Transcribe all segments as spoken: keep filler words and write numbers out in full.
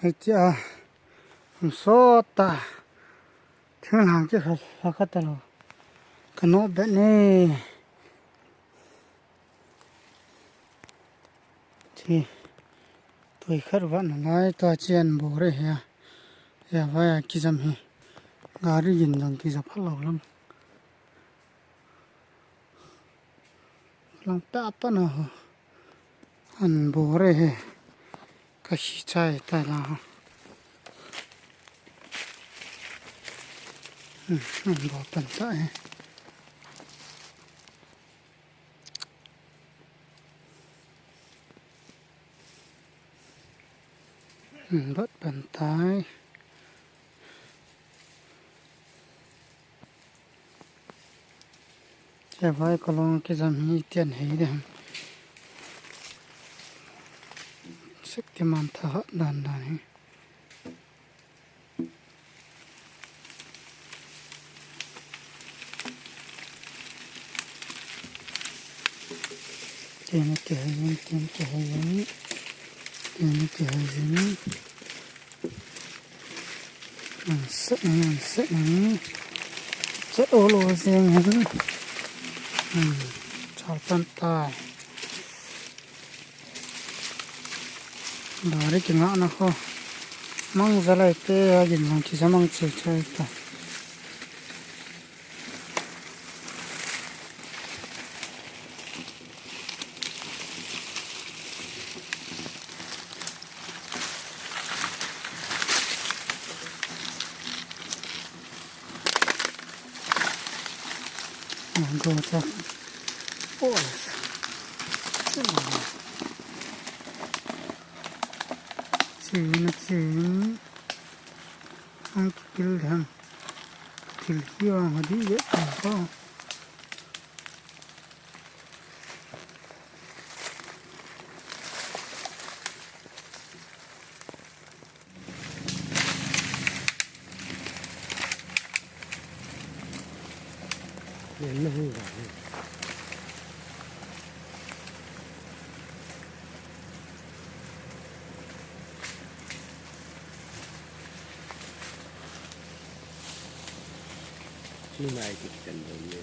Hitia, um, sot ta. Thinglhang kikha, kha kha talou. Ka no bet ne. Thi. Tui khat vat nalai ta chian bore hia. Hia vai a kijam hi. Gari in jong kija phalou lam. Lang ta pa na ho. An bore he. Ka hi chai ta la. Hmm, an bo pan ta he. Hmm, bat pan tai. Che vai kolong kijam hi tian hei de. Sek ti man tha ha dan dan hi. Tena kihei in, tena kihei in, tena kihei in. An se, an se, an. Che olo se, an. An, chal pan tai. Dari kingah na kho. Mang zalai te, a gin mang kisa mang che che ta. Go sa. Oh. Chin, chin. Ang kikil dang. Thil kiwang hadi ye ko. Ni mai ti kitan dong ne.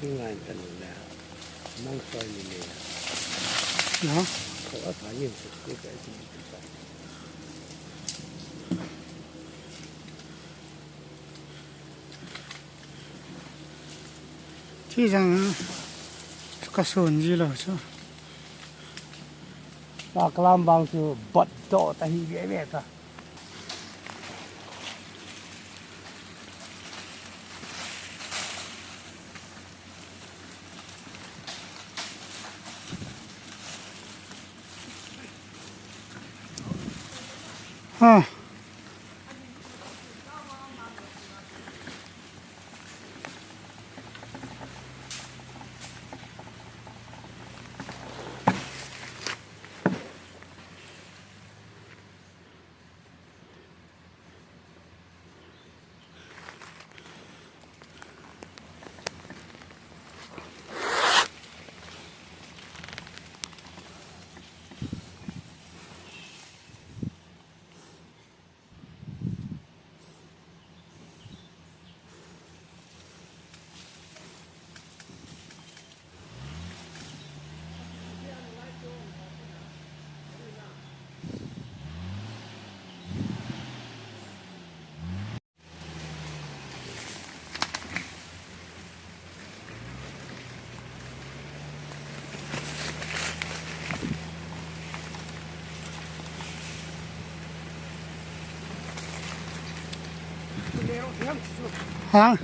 Ni ngai tan le. Mang soi ni le. Na? Ko a ta ni ko ko ka ti. Thi jang ka sun ji lou chu. Ka kalam bang chu bat doh ta hi ve ve ta. Ha. Ha?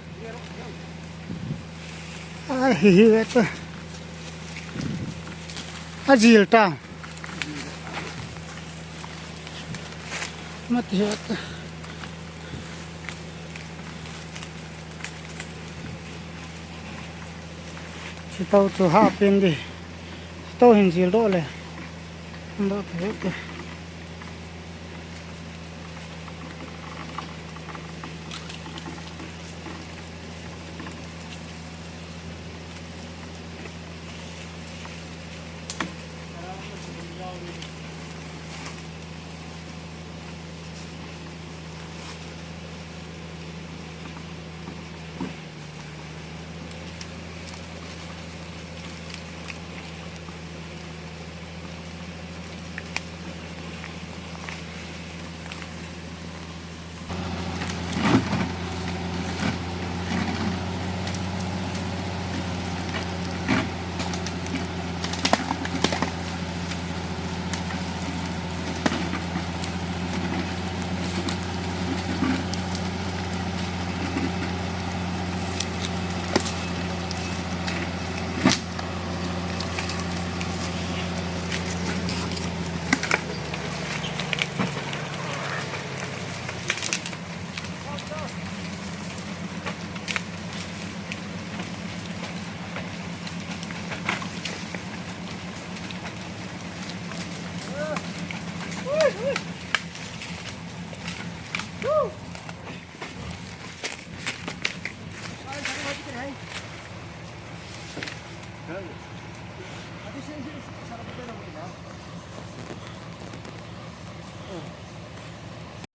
Ai, hi, hi, eto. Ajil ta. Mati eto. Sitau chu ha pen di. Sitau hin jil doh le. Doh te te.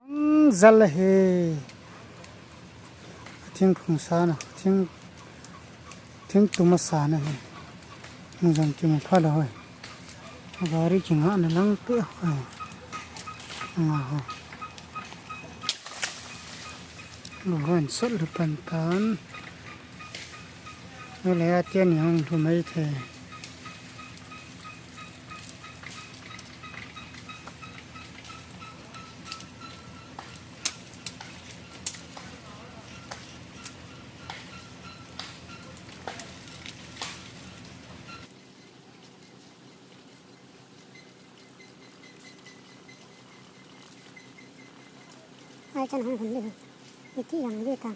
Ang zal he. Thingphung sana, thing, thingtum asana he. Hung jong kimu pha lou hoi. Gari kingahna lang pe hoi. Nga ho. Lu hon sot lu pan tan. Lu le a tian ni hung lu mai the. Ai chan hung hun le. Iti yang le ta.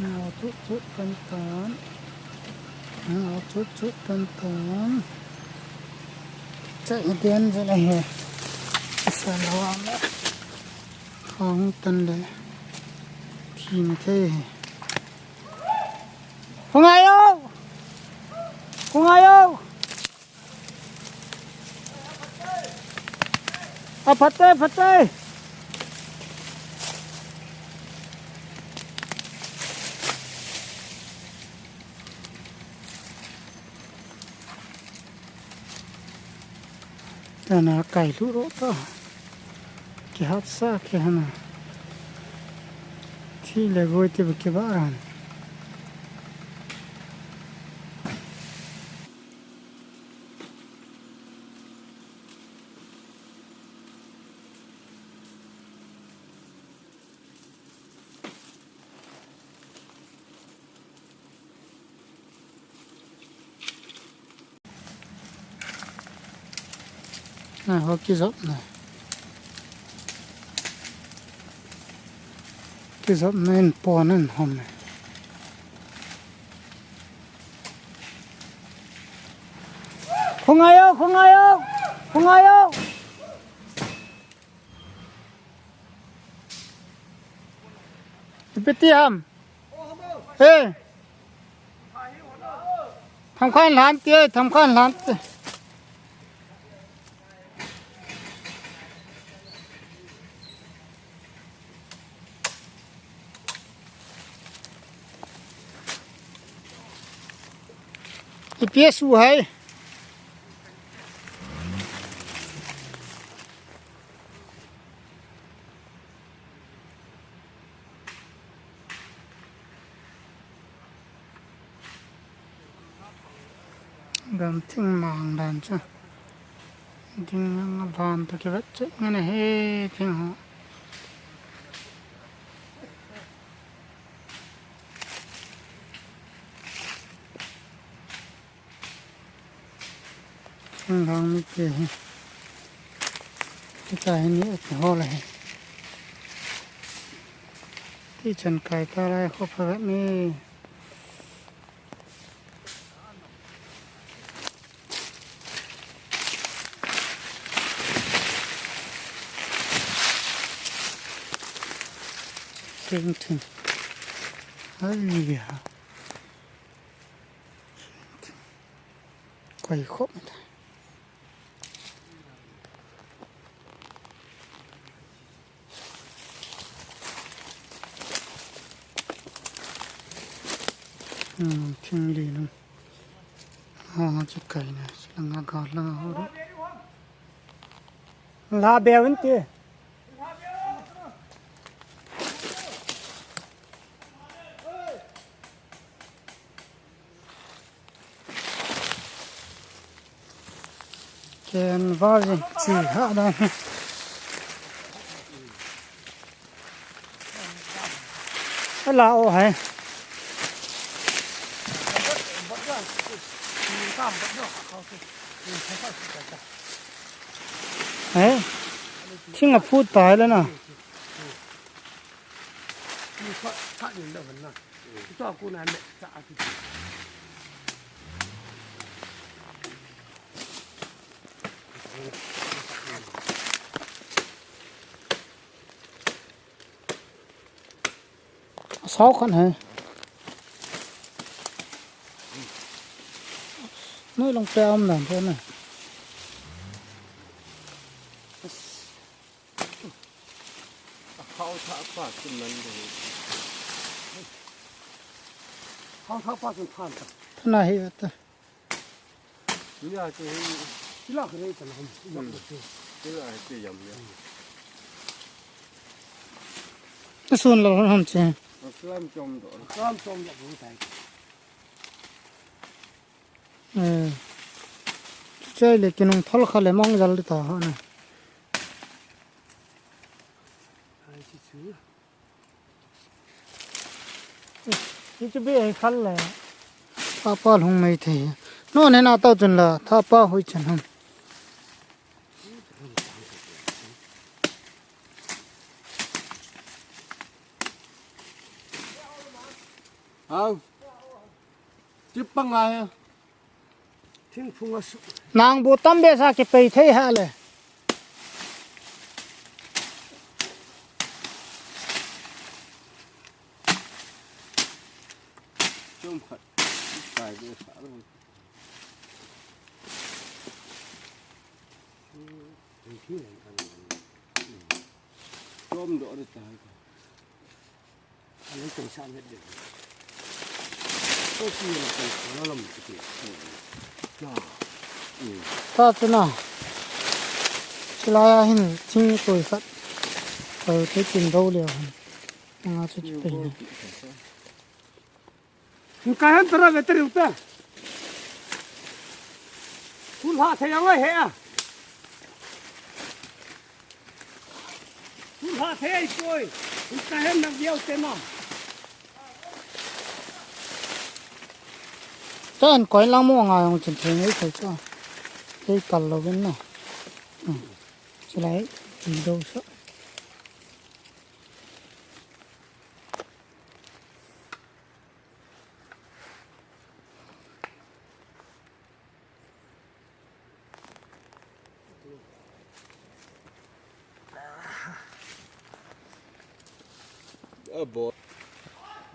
Nau chut chut tan tan. Nau chut chut tan tan. Chai den je le he. Sa lo le. Khang tan le. Thi ma thei he. Khungai o! Khungai o! A, phat te, phat te. Tana kai lu ro ta. Kihat sa kihana. Thi le goi te ba kiba ran. Na ho kijop na. Kijop na in pon in hom na. Khungai o, khungai o, khungai o. Ipi ti ham. He. Tham khan lan ti, tham khan lan ti. Ipi a su hai. Gam thing mang dan chu. Ding a van to kivet che ngan he thing ho. Hang hang mi te hi. Kita hi ni et ho le hi. Ti chan kai ta lai kho pha ni. Ting ting. Ai ya. Koi khop ta. Hmm, thing li nung. Ha, ha, chu kai na, chu langa ga langa ho ro. La be un ti. Ken val jing chi ha dan. Ala o hai. Hai. Thing a phut tai le na. Sao khan hai. Noi long pe um dan pe na. Hau tha pa kin nan de. Hau tha pa kin than ta. Thana hi ta. Ya, tu hi. Sila kare ta na hum. Ya, tu. Sila hai te yam ya. Sun la hum che. Slam chom do. Slam chom ya bu tai. Eh. Chai le kinung thol kha le mong jal ta ha na. Ai chi chu. Ni chu be ai khal le. Tha pa lhung mai thei. No ne na tau chun la tha pa hoi chan ham. Au. Chip pa ngai. Thingphung a su. Nang bu tam be sa kipei thei ha le. Chom khat. Kai be sa lo. Chom do de ta. Tha chu na. Chilai a hin thing koi khat. Koi thei tin do le hin. Nga chu chi pe hin. Hin kai han tara ve tari uta. Kun ha thei ang ai he a. Kun ha thei ai koi. Kun ka hem na viau te na. Ten koi lang mo nga yong chin thei ngai thei cha. Hei kal lo vin na. Hmm. Chilai ti do sa.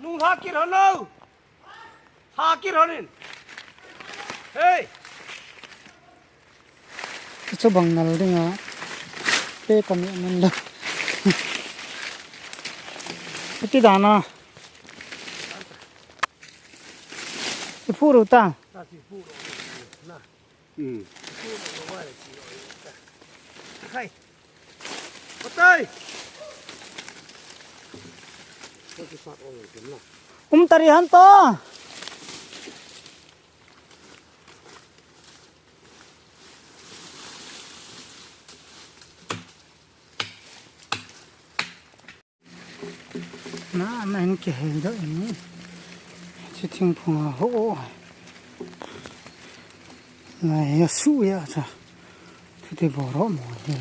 Nung ha kir hon lo. Ha kir hon in. Hey. Chu bang nal ding a. Pe ka mi man da. Iti dana. Ipu ru ta. Hmm. Patai. Um tari han to. Na, na hin kihei doh in. Chi thingphung a ho. Na, ya su ya cha. Thu te boro mo hi.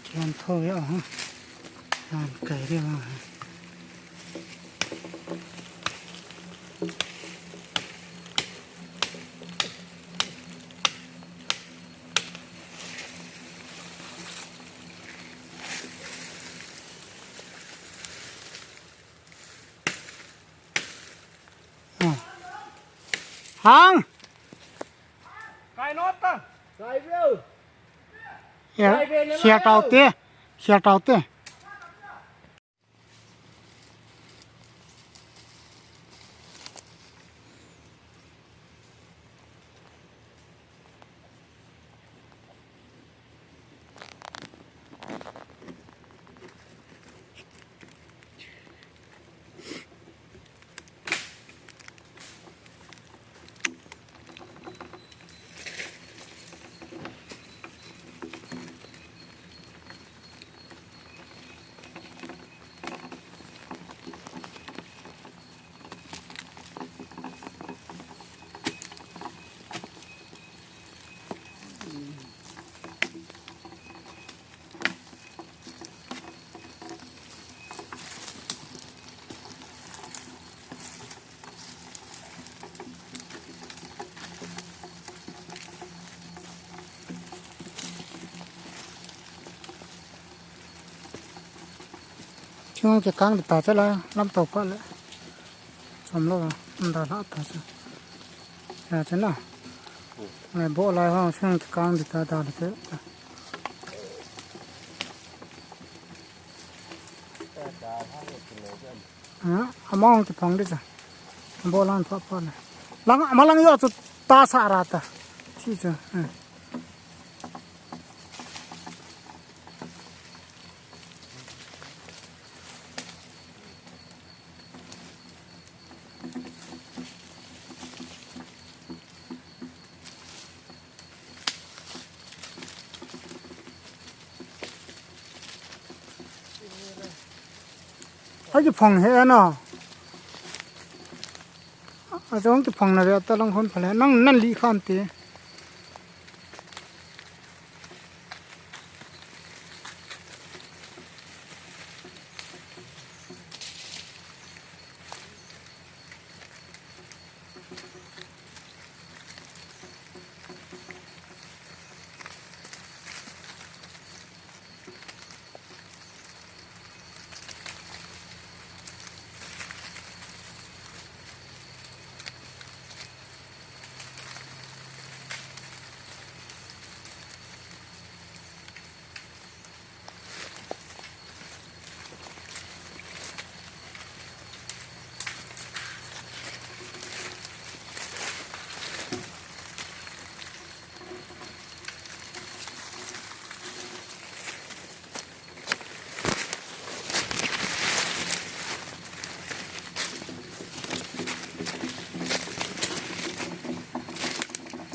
Kian tho ya ha. Yan kai re ma. Hang. Kai not ta. Kai veu. Ya, kai ve na sia tau te. Sia tau te. Chung kikang di ta che la, lam to pa le. Som lo, um da la ta che. Ya che na. Ngai bo lai ho, chung kikang di ta da le te. Ha, among kipang di cha. Bo lan pa pa le. Lang, amalang yo chu ta sa ra ta. Chi cha. Ha. Aki phong he na. Achong kiphong na ve ta long hon phale. Nang nan li khan te.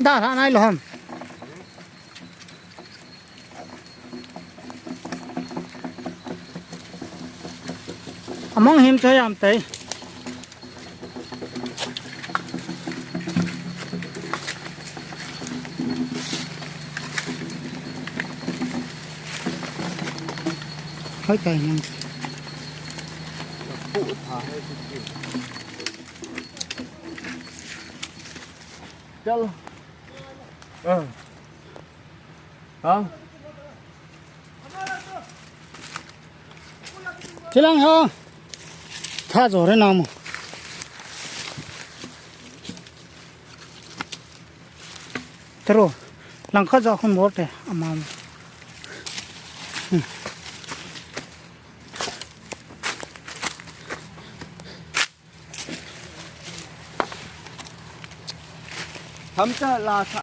Da ra nai lo ham. Among him cho yam tai. Hoi tai nang. Chalo. Ha. Chilang ha. Tha jo re na mo. Tero. Lang kha jo khun bol te ama mo. Tham ta la tha.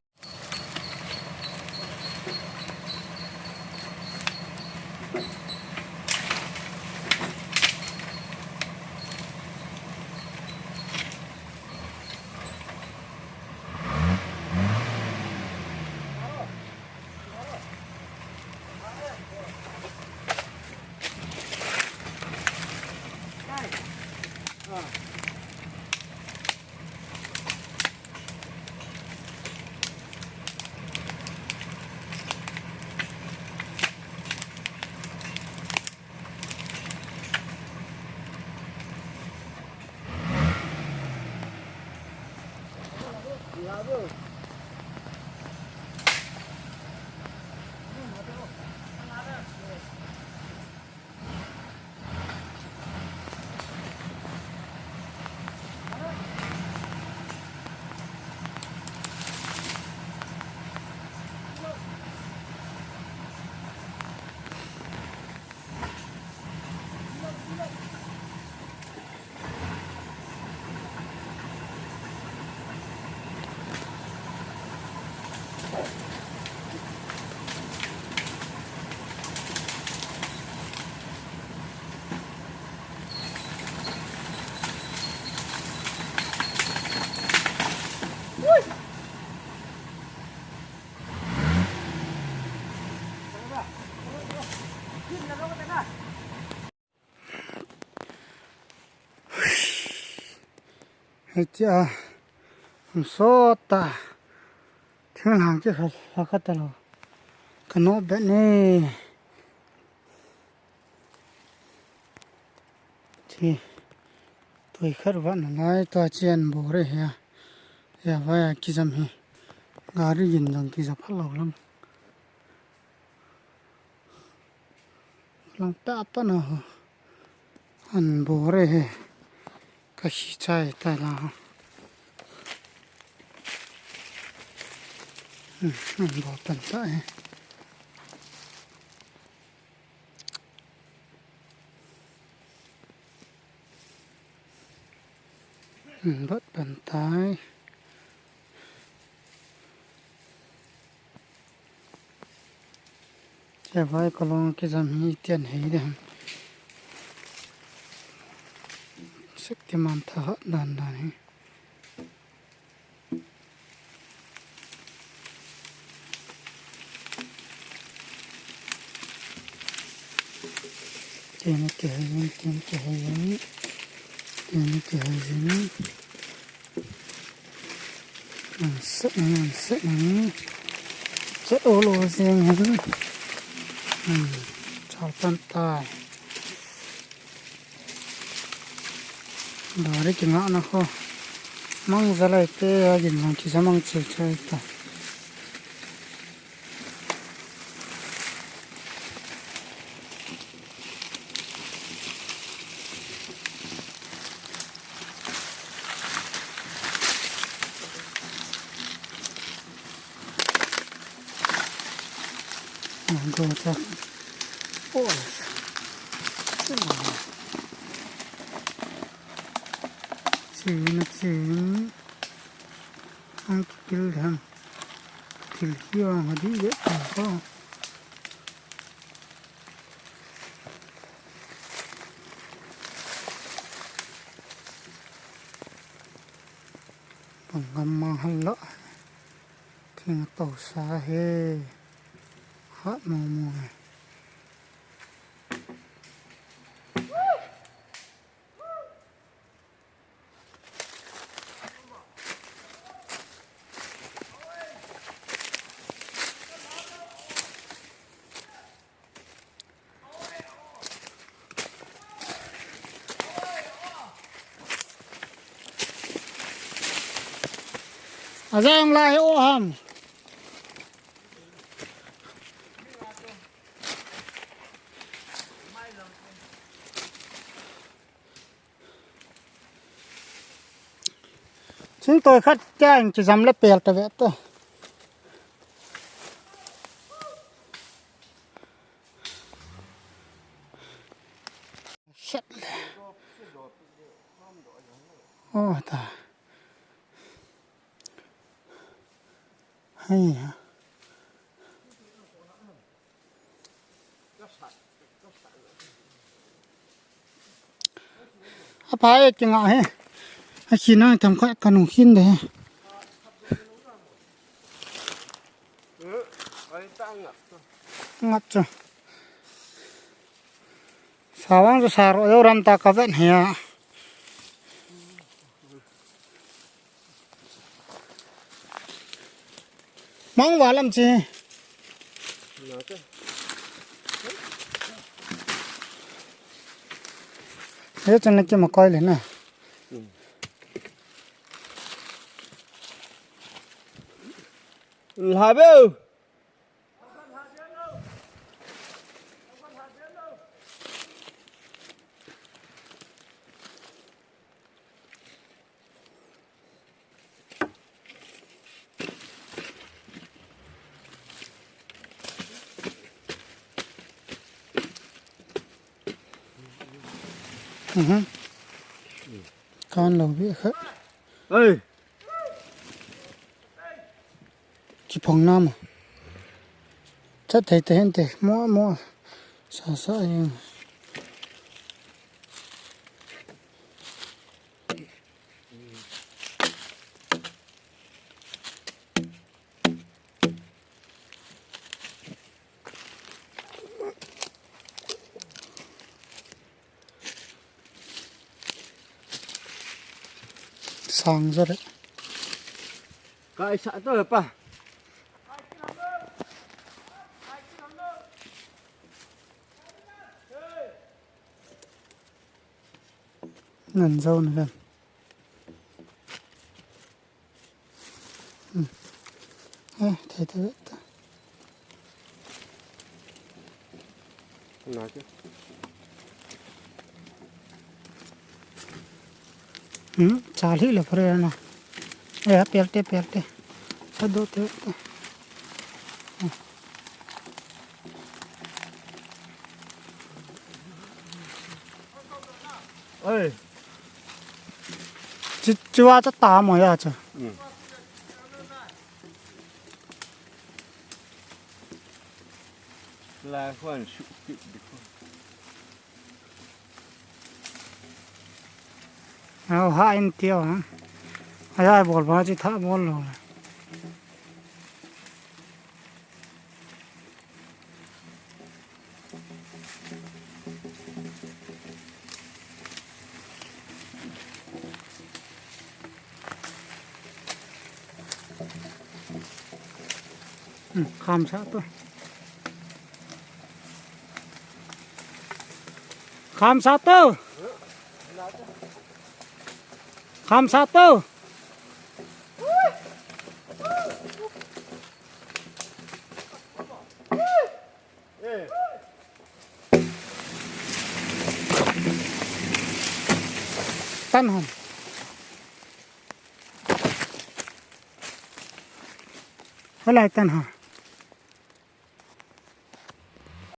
Hitia, um, sot ta. Thinglhang chu lha, lha kha ta lo. Ka no bet ne. Chi. Tui khat vat na lai ta chian bo re hia. Ya va ya kijam hi. Gari yin jong kija pha lo lam. Lang ta pa na ho. An bore he. Ka hi chai ta la. Hmm, an bo pan ta he. Hmm, bat pan tai. Che vai ka long kijam hi tian hei de. Sek ti man tha dan dan hi. Tena kihei in, tena kihei in, tena kihei in. An sek in, an sek in. Chet olo jeng in. Hmm, chal pan tai. Dari kingah na kho. Mang zalai te a gin mang kisa mang che che ta. Go sa. Oh. Chin, chin. Ang kikil dang. Thil hi ang hadi le ang ko. Pangam mang hal lo. Thing to sa he. Hat mo mo he. Ajang lai o ham. Ching toi khat keng kijam le pel ta ve ta. Sat le. Oh, ta. Hai ha. Apa e kinga he. A kina tam kha kanu khin de. Ngat cha. Sawang chu sa ro yo ram ta ka ven he a. Mang valam chi. He chan le ki ma koi le na. Lha beu. Mhm. Kan lo bi kha. Ê. Ki phong nam. Chat thei te hen te. Mo mo. Sa sa eng. Sang jo re. Kai sa to pa. Ngan jo na kan. Hmm. Eh, thei thei ta. Na ke. Hmm, chal hi le phre na. Eh, pelte, pelte. Sa do te. Oi. Chu, chu a cha ta mo ya cha. Hmm. La huan su ki di ko. Au ha in tio ha. Ai ai bol ba chi tha bol lo. Hmm, kham sa to. Kham sa to. Kham sa to. Tan ham. Halai tan ha.